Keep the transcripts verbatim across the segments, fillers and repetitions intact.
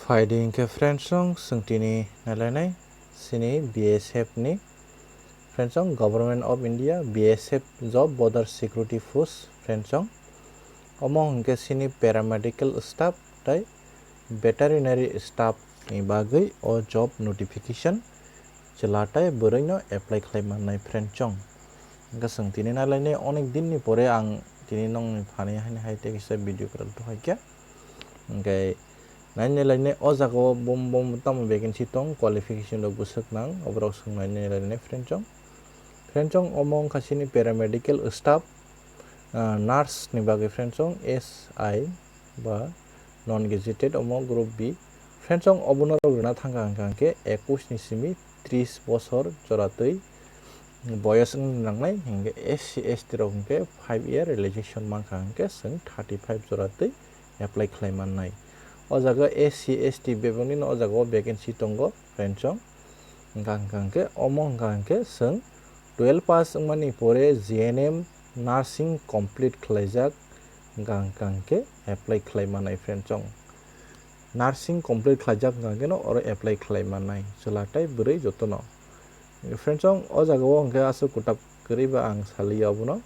Phaidi hinkhe friendsong, chwng tini nailainai chini B S F ni friendsong, Government of India, B S F, Job Border Security Force friendsong. Omo hinkhe chini paramedical staff tei veterinary staff ni bagwi o job notification chwla tei bwrwino apply khlai mannai friendsong. Hinkhe chwng tini nailainai onek din ni pore ang tini nongni phani haini hai tei kisa video kwrak dohai khe. Hinkhe nainai lainai o jaga o bom bom tamo vacancy tong, qualification rok bwswk nang, oborok chwng nainai lainai friendsong. Friendsong omo wngkha chini paramedical staff, ah, nurse ni bagwi friendsong S I ba non gazetted omo group B. Friendsong obono rok rwna thangkha hwnkha hwnkhe ekus ni simi tris bosor jora twi boyos wng nangnai, hinkhe S C S T rok hinkhe five year relaxation mankha hinkhe chwng thirty five jora twi apply khlai mannai. O jaga S C S T bebaknino o jaga o vacancy tongo friendsong. Hwnkha hwnkha hinkhe omo hwnkha hinkhe chwng twelve pass wngmani pore G N M nursing complete khlaijak hwnkha hwnkha hinkhe apply khlai mannai friendsong. Nursing complete khlaijak hwnkha hinkhe no oro apply khlai mannai chwla tei bwrwi jotono. Friendsong o jaga o hinkhe aswk kwtak kwrwi ba ang saliya obono.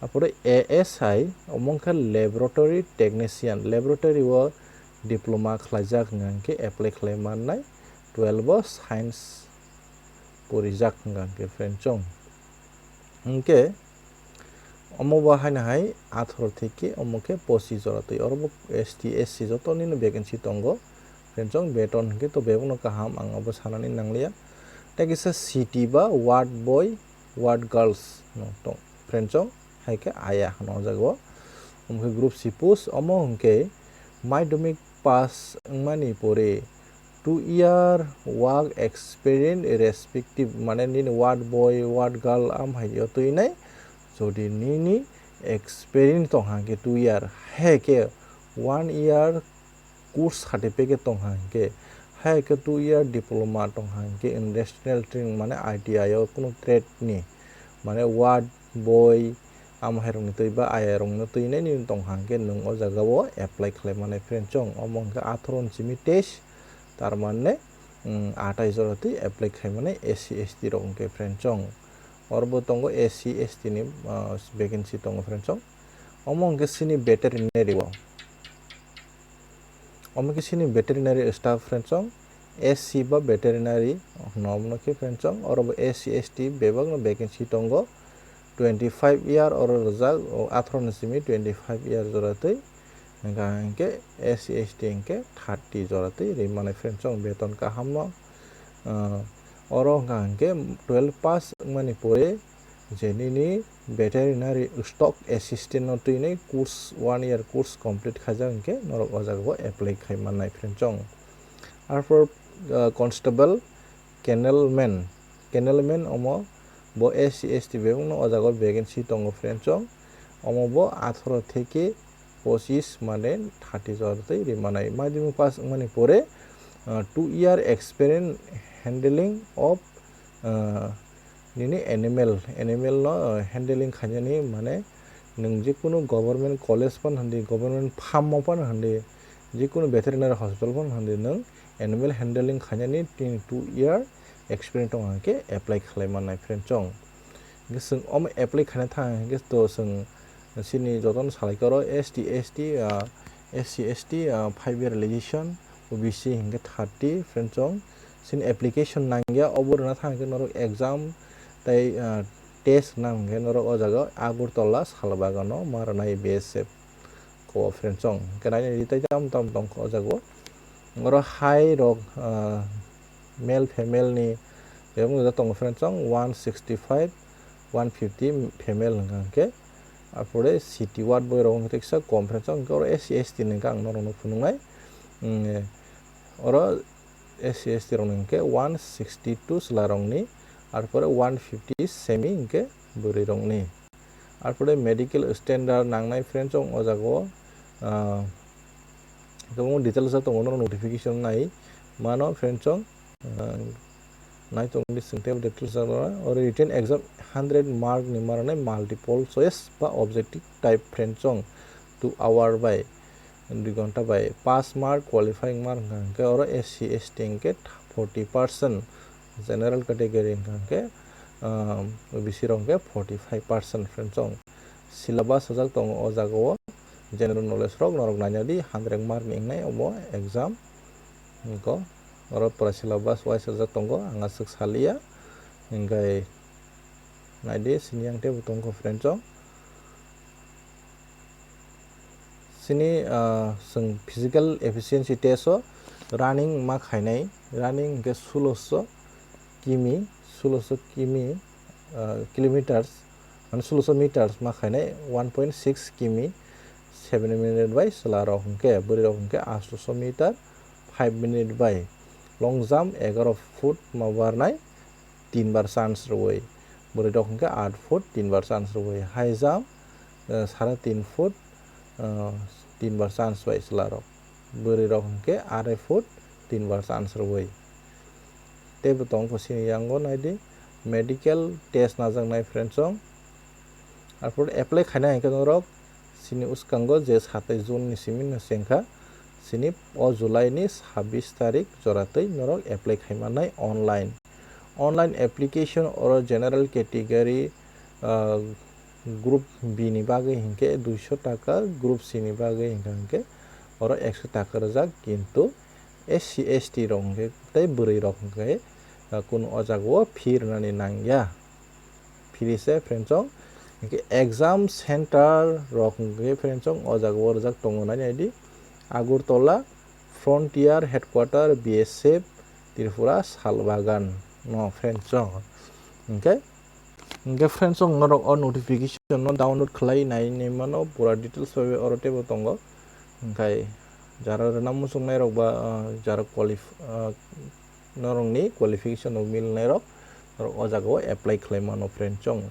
Apore A S I omo wngkha laboratory technician, laboratory o diploma khlaijak hwnkha hinkhe apply khlai mannai twelve o science porijak hwnkha hinkhe friendsong. Hinkhe omo bo haino hai atharo theke omo khe pochis jora twi, oro bo S T S C joto nini vacancy tongo. Friendsong beton hinkhe to bebakno kaham, ang abo sanani nangliya. Tei kisa city ba ward boy, ward girls no tong. Friendsong hai khe aya hwno o jaga o. Omo khe group C post, omo hinkhe madhyamik pass wngmani pore two year work experience respective, mane nini ward boy, ward girl am hai o twi nai. Jodi nini experience tong hang khe two year, hai khe one year course certificate tong hang khe, hai khe two year diploma tong hang khe industrial training, mane I T I o kunu trade ni, mane ward boy, amo hai rokni twi ba aya rokno twi nai nini tong hang khe nwng o jaga o apply khlai mannai friendsong. Omo hwnkhe atharo ni simi test, tar mane, mm, atai jora twi apply khai mannai S C S T rok hwnkhe friendsong. Oro bo tongo S C S T ni, ah, vacancy tongo friendsong. Omo hwnkhe chini veterinary o. Omo khe chini veterinary staff friendsong, S C ba veterinary hwno omono khe friendsong, oro bo S C S T bebakno vacancy tongo, twenty five year oro rwjak, o atharo ni simi twenty five year jora twi, hwnkha hinkhe S C S T hinkhe thirty jora twi ri mannai friendsong beton kahamno, ah, oro hwnkha hinkhe twelve pass wngmani pore je nini veterinary stock assistant no twi nai course, one year course complete khaijak hinkhe norok o jaga o apply khai mannai friendsong. Arpor, ah, constable, kennelman, kennelman omo bo S C S T bebakno o jaga o vacancy tongo friendsong. Omo bo atharo theke pochis mane thirty jora twi ri mannai. Madhyamik pass wngmani pore, ah, two year experience handling of, ah, nini animal, animal no, ah, handling khainani, mane nwng jikunu government college phano hwndi, government farm o phano hwndi, jikunu veterinary hospital phano hwndi, nwng animal handling khainani tini two year experience tong hang khe apply khlai mannai friendsong. Hinkhe chwng omo apply khaina thang hinkhe to chwng chini jotono salai khe oro S T, S T, ah, S C, S T, ah, five year relaxation, O B C hinkhe thirty friendsong. Chini application nangya, obo rwna thang hinkhe norok exam tei, ah, test rwna hinkhe norok o jaga Agartala Salbagano ma rwnai B S F ko friendsong. Hinkhe nainani tei tam tam tongkha o jaga o. Oro hai rok, ah, male female ni bebak no tongo friendsong, one sixty five, one fifty female hwnkha hinkhe. Arpore city ward boy rok wngkha kisa kom friendsong, hinkhe oro S C S T ni hinkhe ang norok no phunuknai. Mm, oro S C S T rok ni hinkhe one sixty two chwla rok ni, arpore one fifty semi hinkhe bwrwi rok ni. Arpore medical standard nangnai friendsong o jaga o, ah, tabuk details o tongo, notification nai mano friendsong, ah, nai tongdi chwng tei details o oro written exam hundred mark ni ma rwnai multiple choice ba objective type friendsong two hour bai. dui ghonta bai pass mark qualifying mark hwnkha hwnkhe oro S C S T hwnkhe forty percent, general category hwnkha hwnkhe, ah, O B C rok hwnkhe forty five percent friends chong. Syllabus sajak tongo o jaga o, general knowledge rok norok naina di, hundred mark ni wngnai omo exam. Hwnkhe oro pura syllabus wise sajak tongo, ang aswk saliya. Hwnkhe naidi, sini yang teibo tongkho friends chong. Sini, ah, chwng physical efficiency test o running ma khainai, running hwnkhe sulosho kimi, sulosho kimi, ah, kilometers, mane sulosho meters ma khainai, one point six kimi, seven minute bai chwla rok hwnkhe, bwrwi rok hwnkhe astoso meter, five minute bai. Long jump egaroh foot ma barnai, tin bar chance rwui. Bwrwi rok hwnkhe aat foot tin bar chance rwui. High jump, eh, sare tin foot, eh, tin bar chance bai chwla rok. Bwrwi rok hwnkhe arai foot tin bar chance rwui. Teibo tongkho sini yango naidi, medical test najaknai friends chong. Arpor apply khainai hwnkhe norok sini uskango je satais June ni simi no chengkha, sini o July ni sabis tarik joratwi norok apply khaimanai online. Online application oro general category, ah, group B ni bagwi hinkhe duiso taka, group C ni bagwi hinkha hinkhe oro ekso taka rwjak, kintu S C S T rok hinkhe tei bwrwi rok hinkhe, ah, kunu o jaga o fee rwnani nangya. Phiri se friends chong. Hinkhe exam center rok hinkhe friends chong o jaga o rwjak tongo nai naidi. Agartala Frontier Headquarter B S F Tripura Salbagan no friends chong. Hinkhe, hinkhe friends chong norok o notification no download khlai nai nai mano, pura details bai oro teibo tongo. Hinkhe jara rwna muchungnai rok ba, ah, jara qualif-, ah, norokni qualification rok milnai rok, norok o jaga o apply khlai mano friend chong.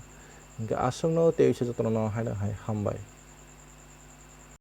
Hinkhe aswkno tei jotono no haino hai hambai.